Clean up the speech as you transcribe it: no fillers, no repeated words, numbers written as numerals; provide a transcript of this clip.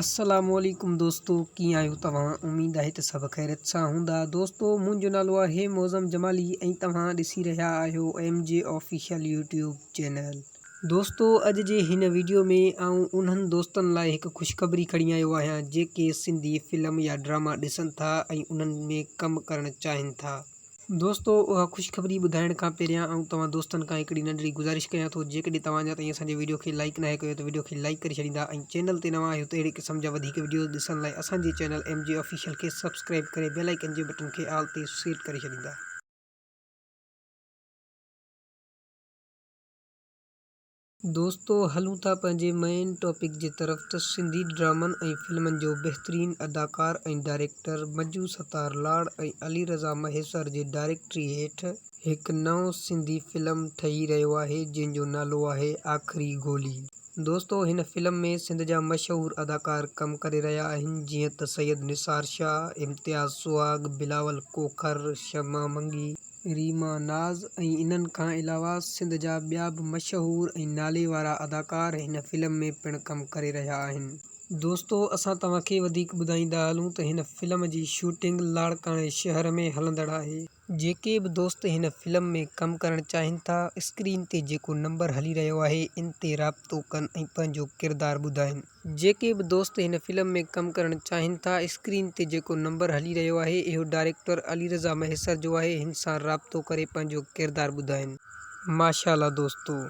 السلام عليڪم دوستو ڪيئن آهيو توهان اميد آهي ته سڀ خيريت سان هوندا دوستو منهنجو نالو آهي معظم جمالي ۽ توهان ڏسي رهيا آهيو M G official YouTube channel دوستو اڄ جي هن ويڊيو ۾ آئون انهن دوستن لاء هڪ خوشخبري کڻي آيو آهيان جيڪي سنڌي فلم يا ڊراما ڏسن ٿا ۽ انهن ۾ ڪم ڪرڻ چاهين ٿا. دوستو اها خوشخبري ٻڌائڻ کان پهريان آئون توهان دوستن کان هڪڙي ننڍڙي گذارش ڪيان ٿو جيڪڏهن توهان اڃا تائين اسان جي ويڊيو کي لائيڪ ناهي ڪيو ته ويڊيو کي لائيڪ ڪري ڇڏيندا ۽ چينل تي نوان آهيو ته اهڙي قسم جا وڌيڪ ويڊيوز ڏسڻ لاء اسان جي چينل ايم جي آفيشل کي سبسڪرائيب ڪري بيل آئيڪن جي بٽڻ کي آل تي سيٽ ڪري ڇڏيندا. دوستو هلون ٿا پنهنجي مئين ٽاپڪ جي طرف ته سنڌي ڊرامن ۽ فلمن جو بهترين اداڪار ۽ ڊائريڪٽر مجو ستار لاڙ ۽ علي رضا مهيسر جي ڊائريڪٽري هيٺ هڪ نئون سنڌي فلم ٺهي رهيو آهي جنهن جو نالو آهي آخري گولي دوستو هن فلم ۾ سنڌ جا مشهور اداڪار ڪم ڪري رهيا آهن جيئن ته سيد نثار شاهه، امتياز سهاڳ، بلاول کوکر، شمع منگي، ريما ناز ۽ انهن کان علاوه سنڌ جا ٻيا به مشهور ۽ نالي وارا اداڪار هن فلم ۾ پڻ ڪم ڪري رهيا آهن. دوستو اسان توهان کي وڌيڪ ٻڌائيندا هلون ته هن فلم جي شوٽنگ لاڙڪاڻي شهر ۾ هلندڙ آهي. جيڪي به دوست هن فلم ۾ ڪم ڪرڻ چاهين ٿا اسڪرين تي جيڪو نمبر هلي رهيو آهي ان تي رابطو ڪن ۽ پنهنجو ڪردار ٻڌائين. جيڪي به دوست هن فلم ۾ ڪم ڪرڻ چاهين ٿا اسڪرين تي جيڪو نمبر هلي رهيو آهي اهو ڊائريڪٽر علي رضا مهيسر جو آهي هن سان رابطو ڪري پنهنجو ڪردار ٻڌائين. ماشاءالله دوستو.